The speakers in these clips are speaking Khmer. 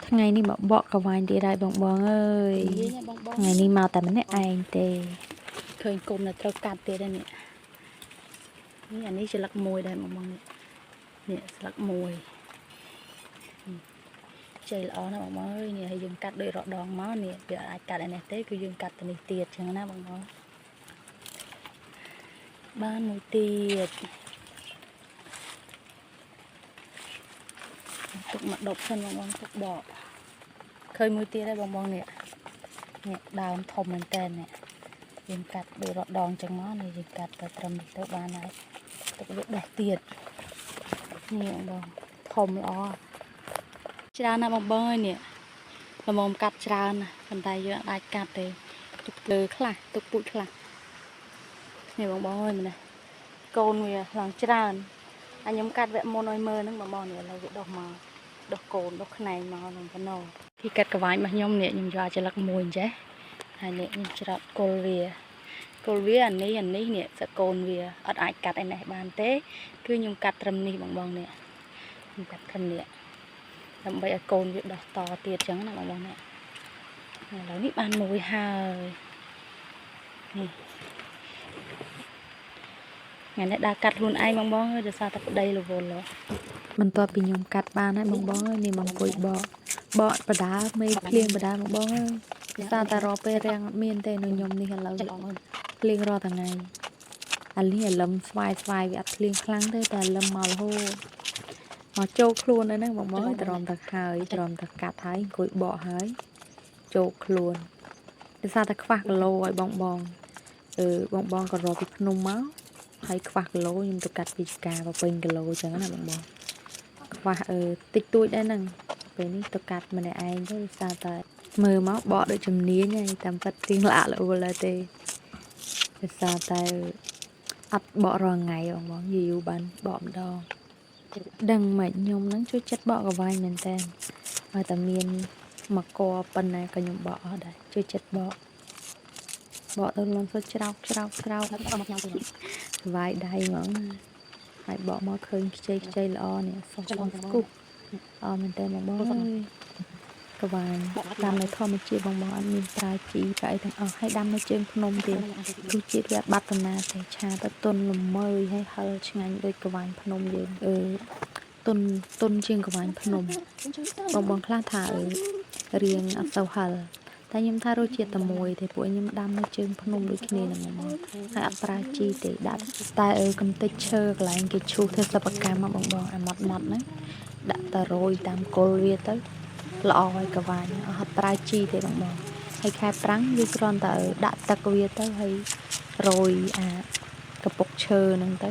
ថ្ងៃនេះមកបកកវ៉ាញ់ទៀតហើយបងបងអើយ និយាយបងបង ថ្ងៃនេះមកតែម្នាក់ឯងទេ ឃើញគុំនៅត្រូវកាត់ទៀតហើយនេះនេះអានេះស្លឹកមួយដែរបងបងនេះនេះស្លឹកមួយជ័យល្អណាស់បងបងអើយនេះហើយយើងកាត់ដោយរដងមកនេះវាអាចកាត់អានេះទេគឺយើងកាត់ទៅនេះទៀតចឹងណាបងបងបានមួយទៀតទុកមកដប់សិនបងបងទុកបកឃើញមួយទៀតហើយបងបងនេះនេះដើមធំមែនតើនេះយើងកាត់ដោយរដងចឹងមកនេះយើងកាត់ទៅត្រឹមនេះទៅបានហើយទុកវាដេះទៀតនេះបងបងធំល្អច្រើនណាស់បងបងអើយនេះល្មមកាត់ច្រើនណាស់ប៉ុន្តែយើងអាចកាត់ទេទុកលើខ្លះទុកពូជខ្លះនេះបងបងអើយម្នេះកូនវាឡើងច្រើនអញខ្ញុំកាត់វគ្គមុនឲ្យមើលហ្នឹងបងបងនេះឥឡូវវាដុះមកដុះកូនដុះខ្នែងមកនឹងប៉ុណ្ណោះទីកាត់កវ៉ាញរបស់ខ្ញុំនេះខ្ញុំយកអាចលឹកមួយអញ្ចេះហើយនេះខ្ញុំច្រត់គល់វាគល់វាអានេះអានេះនេះសកូនវាអត់អាចកាត់ឯនេះបានទេគឺខ្ញុំកាត់ត្រឹមនេះបងបងនេះខ្ញុំកាត់ត្រឹមនេះដើម្បីឲ្យកូនវាដោះតទៀតចឹងណាបងបងនេះឥឡូវនេះបានមួយហើយនេះថ្ងៃនេះដើរកាត់ខ្លួនឯងបងបងអើយដោយសារតែប្តីរវល់ហ៎ បន្ទាប់ពីខ្ញុំកាត់បានហើយបងបងអើយនេះមកអង្គុយបកបកបដាមេឃភ្លៀងបដាបងបងអើយដោយសារតែរកពេលរាំងអត់មានទេនៅខ្ញុំនេះឥឡូវភ្លៀងរាល់ថ្ងៃអានេះអាលឹមស្វាយស្វាយវាអត់ភ្លៀងខ្លាំងទេតែអាលឹមមករហូតមកចូលខ្លួននៅហ្នឹងបងបងអើយទ្រាំតែហើយទ្រាំតែកាត់ហើយអង្គុយបកហើយចូលខ្លួនដោយសារតែខ្វះគីឡូឲ្យបងបងអឺបងបងក៏រកពីភ្នំមកហើយខ្វះគីឡូខ្ញុំទៅកាត់ពីចកាទៅពេញគីឡូអញ្ចឹងណាបងបង ខ្វះអឺតិចតួចដែរហ្នឹងពេលនេះទៅកាត់ម្នាក់ឯងទៅដោយសារតែមើលមកបកដូចជំនាញហើយតាមពិតទៀងល្អក់ល្អឡើយទេដោយសារតែអត់បករាល់ថ្ងៃបងបងយូរយូរបានបកម្ដងដឹងមិនខ្ញុំហ្នឹងជួយចិត្តបកកវ៉ៃមែនតើបើតែមានមកកប៉ុណ្ណាក៏ខ្ញុំបកអស់ដែរជួយចិត្តបកបកទៅលំទៅច្រោកច្រោកច្រោកស្វាយដៃហ្មងណា ហើយបកមកឃើញខ្ចីខ្ចីល្អនេះសោះសោះស្គុះល្អមែនតើបងបងអើយកវ៉ាញដាំនៅធម្មជាតិបងបងអត់មានប្រើជីប្រើអីទាំងអស់ហើយដាំនៅជើងភ្នំទៀតរសជាតិវាអត់បាត់តំណាទេឆាទៅទន់ល្មើយហើយហឹរឆ្ងាញ់ដូចកវ៉ាញភ្នំយើងអឺទន់ទន់ជាងកវ៉ាញភ្នំបងបងខ្លះថាអឺរៀងអត់សូវហឹរតែខ្ញុំថារសជាតិតែមួយទេពួកខ្ញុំដាំនៅជើងភ្នំដូចគ្នាហ្នឹងហ្មងហើយអត់ប្រើជីទេដាក់តែអឺកំតិចឈើកន្លែងគេឈូសធ្វើសិប្បកម្មបងបងអាម៉ត់ម៉ត់ហ្នឹងដាក់តែរយតាមគល់វាទៅល្អហើយកវ៉ាញអត់ប្រើជីទេបងបងហើយខែប្រាំងវាគ្រាន់តែដាក់ទឹកវាទៅហើយរយអាកពុកឈើហ្នឹងទៅ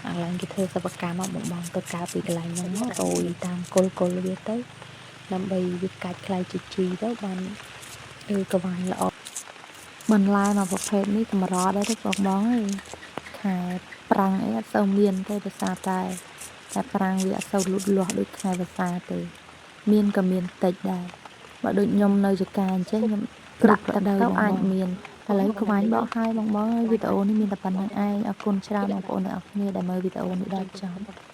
អាកន្លែងគេធ្វើសិប្បកម្មបងបងទៅកើពីកន្លែងហ្នឹងមករយតាមគល់គល់វាទៅដើម្បីវាកាច់ខ្លាយជាជីទៅបានអឺកវ៉ាញល្អបន្លែមួយប្រភេទនេះកម្រដែរទេបងបងអើយខែប្រាំងអីអត់សូវមានទេដោយសារតែតែប្រាំងវាអត់សូវលូតលាស់ដូចខែវស្សាទេ មានក៏មានតិចដែរបើដូចខ្ញុំនៅចកាអញ្ចឹងខ្ញុំគ្រប់រដូវទៅអាចមានឥឡូវក្បាញ់បកហើយបងបងអើយវីដេអូនេះមានតែប៉ុណ្្នឹងឯងអរគុណច្រើនបងប្អូនទាំងអស់គ្នាដែលមើលវីដេអូនេះដល់ចប់។